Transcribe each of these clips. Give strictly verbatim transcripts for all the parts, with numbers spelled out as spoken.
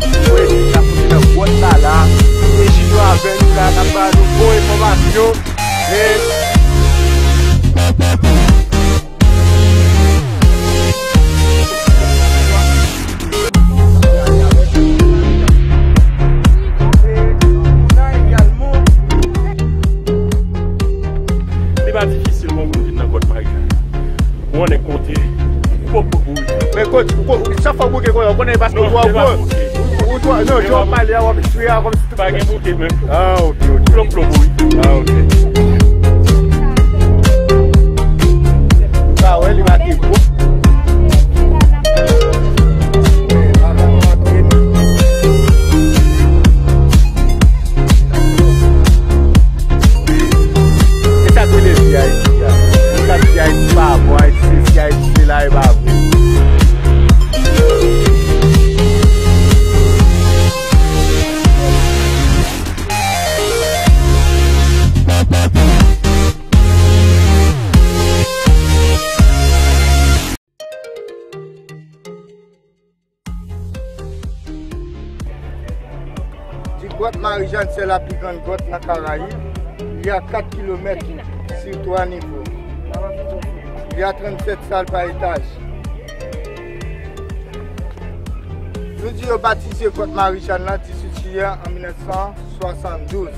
Voye ti sa pou li nan gwòt la la. Ejid yo avè nou la, n ap ba nou bon enfòmasyon. E Li pa difisil pou moun vin nan gwòt Marika. Ou konnen kote. Ou poko kouri. Men kote, ou ko-, chak fwa w bouke konsa, ou konnen paske ou twa gwo. Ou, ou twa, non, jan w pale a, w ap swe a kòmsi. Pa gen bouke menm. Ah, ok, ok. Plop, plop, wi. Ah, ok. Ou ka wè, li make gwo. E sa k rele vi Ayiti a. Moun k ap di Ayiti pa bon, Ayiti sesi, Ayiti sela, e pa vre. Gwòt Marijàn, c'est la plus grande grotte nan Karayib. Il y a quatre kilomètres sur trois niveaux. Il y a trente-sept salles par étage. Nou di yo batize Gwòt Marijàn nan dizuit jiyè an mil nèf san swasanndouz.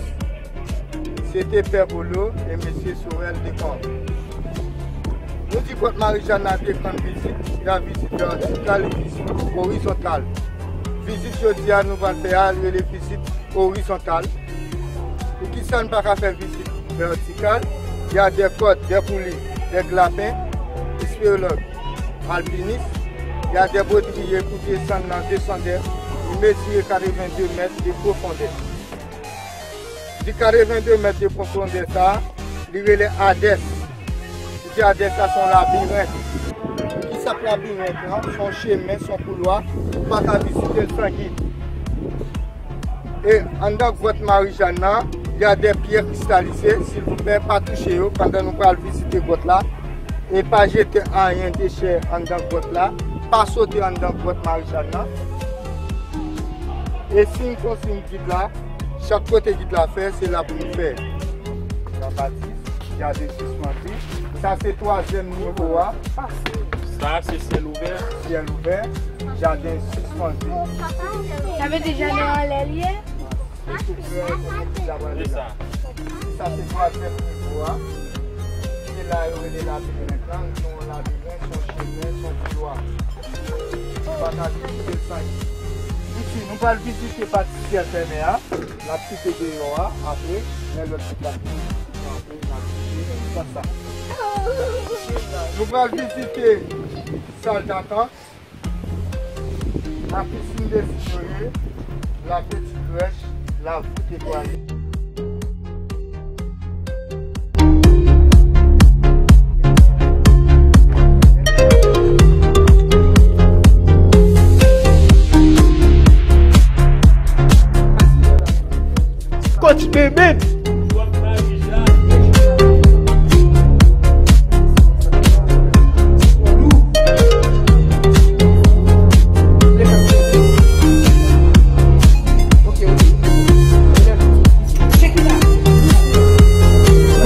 Se te Pè Polo e mesye Sorel Decambre. Nou di Gwòt Marijàn nan gen vizit, y a vizit vètikal e vizit orizontal. Vizit jodi a nou pral fè a, li rele vizit orizontal. Poukisa n pa ka fè vizit vètikal? Il y a des cordes, des poulies, des lapins, spéléologues, alpinistes. Il y a des baudriers pou desann nan desandè. Li mezire katrevende mèt de pwofondè. Di katrevende mèt de pwofondè sa, li rele Hadès. Li di Hadès la se yon labirent. Kisa k labirent lan? Se yon chemen, se yon koulwa, ou pa ka vizite l san gid. E anndan gwòt Marijàn nan, y a de pyè kristalize, silvouplè, pa touche yo pandan nou pral vizite gwòt la. E pa jete anyen dechè anndan gwòt la, pa sote anndan gwòt Marijàn nan. E siy konsiy gid la, chak kote gid la fè, se la pou nou fè. Jean Baptiste, jaden sispann. Sa se twazyèm nivo a. Sa se syèl ouvè. Syèl ouvè, jaden sispann. Sa vle di jaden anlè l ye? Sa se twazyèm nivo a. Se la yo rele labirent lan, se yon labirent, se yon chemen, se yon koulwa. Ou pa ka vizite l san gid. Isi, nou pral vizite pati syèl fèmen a. N ap kite deyò a, apre, men lòt ti pati, apre, n ap kite sa. Nou pral vizite sal datant. La piscine des ignorés, la petite crèche, la voûte étoilée. Coach Bebe.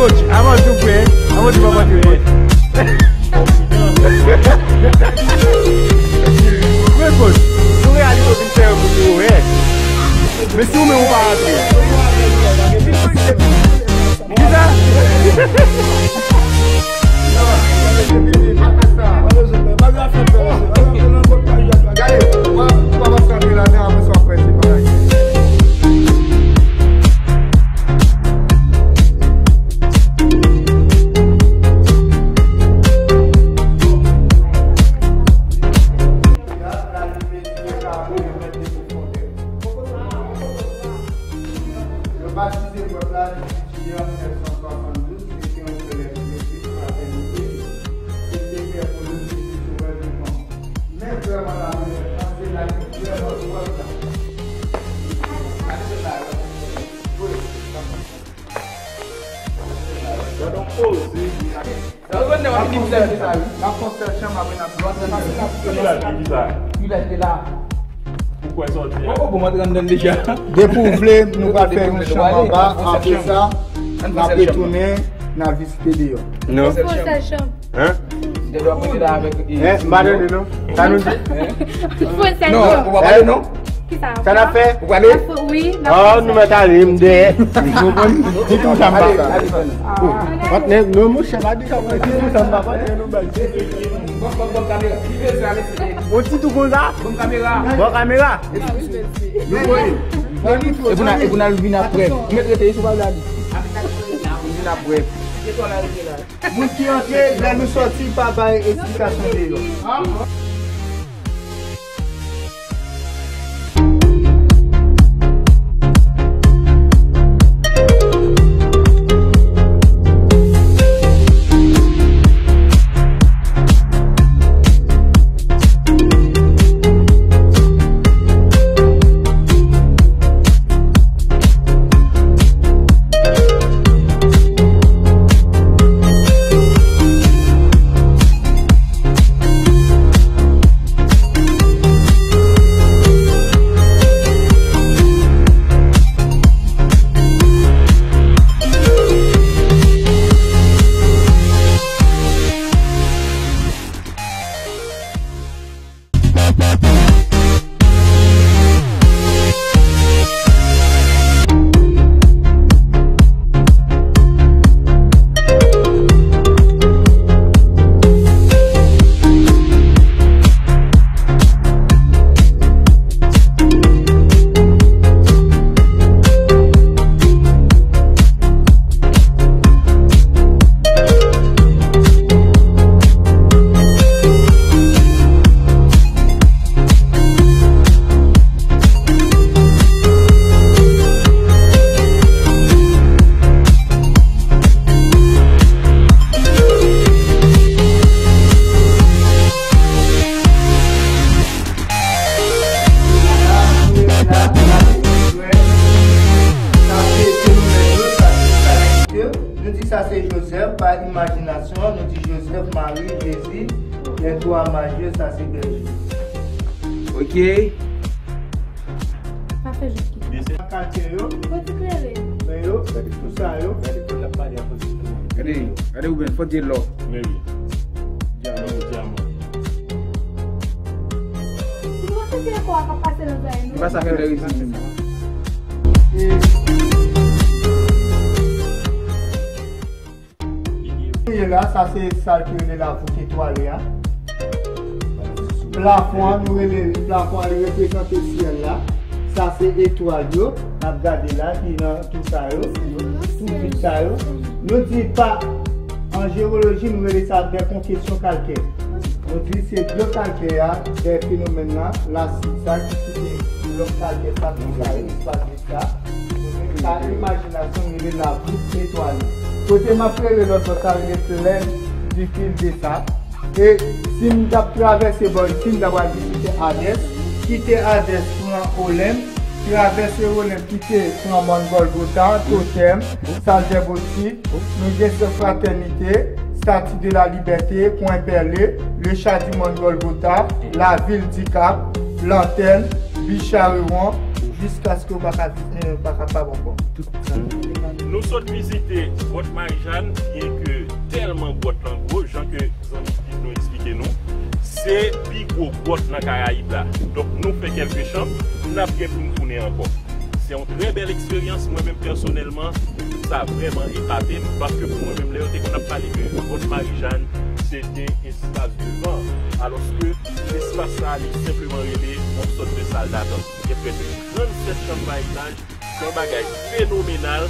Coach, avan tou prè, avan tou papa tou prè. Wi, coach, nou reyalize w vin fè yon kout wè. Men si ou menm ou pa rantre. Kisa? Gade, w ap, w ap antre ladan, apre sa w ap fè se bagay. Yo batize gwòt la dizuit jiyè mil nèf san swasanndouz, se te yon prelè ki te fratènite, se te pè Polo, se te Sovè Vivant. Men vrèman la, se la ki vrèman gwòt la. Gade yon koze. N ap fè yon sèl chanm, apre n ap... Kilès ki la? Kilès ki la? Ou kwè sa w di a? Depi w vle, nou pral fè yon chanm anba, apre sa, n ap retounen, n ap vizite deyò. Non. Fò sèl chanm. Hein? Hein? M pa tande non. Sa nou di? Fò sèl chanm. Non, ou pa pale non. Kisa? Sa n ap fè? Ou prale? Wi. Oh, nou mèt ale, m dèyè. Di tou sa m pa fè. Patnè, non, monchè, pa di sa, mwen di tou sa m pa fè, nou bay. On ti tou konsa? Bon kamera. Bon kamera. Nou voye. E pou n al, e pou n al vin ap prèv. Ou mèt rete, si w pa vle ale. Vin ap prèv. Moun ki antre, lè nou sòti, pa bay esplikasyon deyò. Pa imajinasyon, nou di Joseph, Mari, Jezi, les trois mages, sa se bèje. Ok. Pa fè jis ki. Byen se kalite yo. Pwodui klere. Men yo, tout sa yo. Gade, gade Ruben, fò di lò. Men wi. Dyaman, dyaman. Li pa sa fè lè resi. Kounye la, sa se sa ki rele lavouk etwale a. Plafon an, nou rele plafon an, li reprezante syèl la. Sa se etwal yo, n ap gade la, ki nan tou sa yo, tou vit sa yo. Nou di pa, an jewoloji, nou rele sa dè konkesyon kalkè. Nou di se dlo kalkè a, dè fenomèn la, lasid sa ki kite blòk kalkè sa, tou sa yo, espas de sa. Sa imajinasyon rele lavouk etwale. Kote m ap klere lòt bò sa rele Plaine du Fil de Sable. E si m t ap travèse bò isit, m ta pral vizite Hadès. Kite Hadès, pran Olenp. Travèse Olenp, kite, pran Mòn Gòlgota, Totèm, Sal dè Botchik. Nou gen San Fratènite, Statue de la Liberté, Coin Perlé, Le Chat du Mont Golgotha, La Ville du Cap, Lantèn, Bi Charewon, jiskaske w pa ka, eh, pa kapab ankò. Nou sot vizite Gwòt Marijàn, byenke tèlman gwòt lan gwo, jan ke zanmi Steve nou eksplike nou, se pi gwo gwòt nan Karayib la. Donk, nou fè kèlke chanm, n ap gen pou n tounen ankò. Se yon trè bèl eksperyans. Mwen menm pèsonèlman, sa vrèman epate m, paske pou mwen menm, lè yo te konn ap pale de Gwòt Marijàn, se te espas de van, alòske espas sa a, li senpleman rele yon sòt de sal datant. Gen prèske trannsenk chanm pa etaj, se yon bagay fenomenal.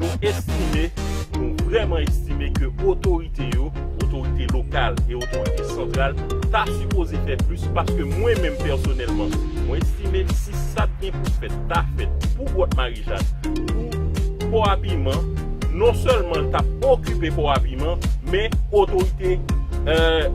Nou estime, nou vrèman estime ke otorite yo, otorite lokal e otorite santral, ta sipoze fè plis, paske mwen menm pèsonèlman, mwen estime si sa t gen pou fèt ta fèt pou Gwòt Marijàn, pou Pò a Piman, non sèlman l t ap okipe Pò a Piman, men otorite, euh,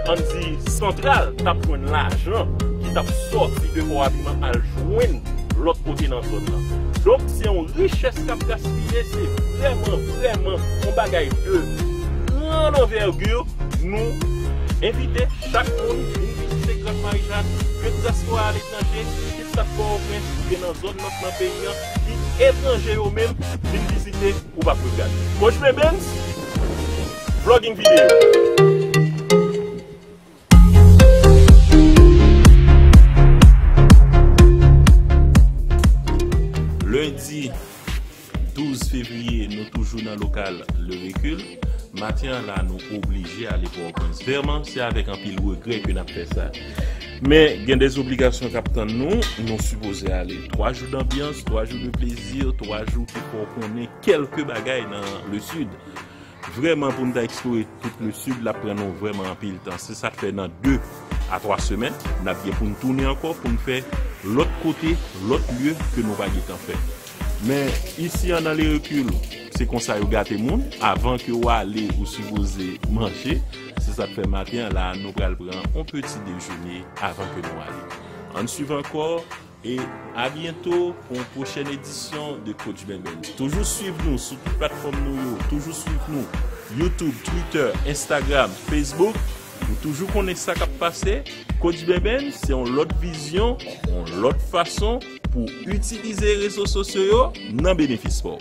ann di, santral t ap jwenn lajan ki t ap sòti de Pò a Piman al jwenn lòt kote nan zòn nan. Donk, se yon richès k ap gaspiye, se vrèman, vrèman yon bagay de gran anvègi. Nou envite chak moun vin vizite Gwòt Marijàn, ke dyaspora aletranje, kit sa Pòtoprens oubyen nan zòn nòt nan peyi an, ki etranje yo menm, vin vizite, ou p ap regrèt. Coach Bebens, vlogging video. Lendi douz fevriye, nou toujou nan lokal Le Recul. Maten an la, nou oblije ale Pòtoprens. Vrèman, se avèk anpil regrè ke n ap fè sa. Men, gen de zobligasyon k ap tann nou. Nou sipoze ale. Twa jou danbyans, twa jou de plezi, twa jou ki fè w konnen kèlke bagay nan le Sid. Vrèman, pou n ta eksplore tout le Sid, l ap pran nou vrèman anpil tan. Se sa k fè nan de a twa semèn, n ap gen pou n tounen ankò, pou n fè lòt kote, lòt lye ke nou pa gentan fè. Men, isi an nan Le Recul, se konsa yo gate moun. Avan ke w ale, ou sipoze manje. Se sa k fè maten an la, nou pral pran yon peti dejene avan ke nou ale. Ann swiv ankò. E a byento pou yon pwochèn edisyon de Coach Bebens. Toujou swiv nou sou tout platfòm nou yo. Toujou swiv nou, YouTube, Twitter, Instagram, Facebook. Ou toujou konnen sa k ap pase. Coach Bebens, se yon lòt vizyon, yon lòt fason pou itilize rezo sosyo yo nan benefis pa w.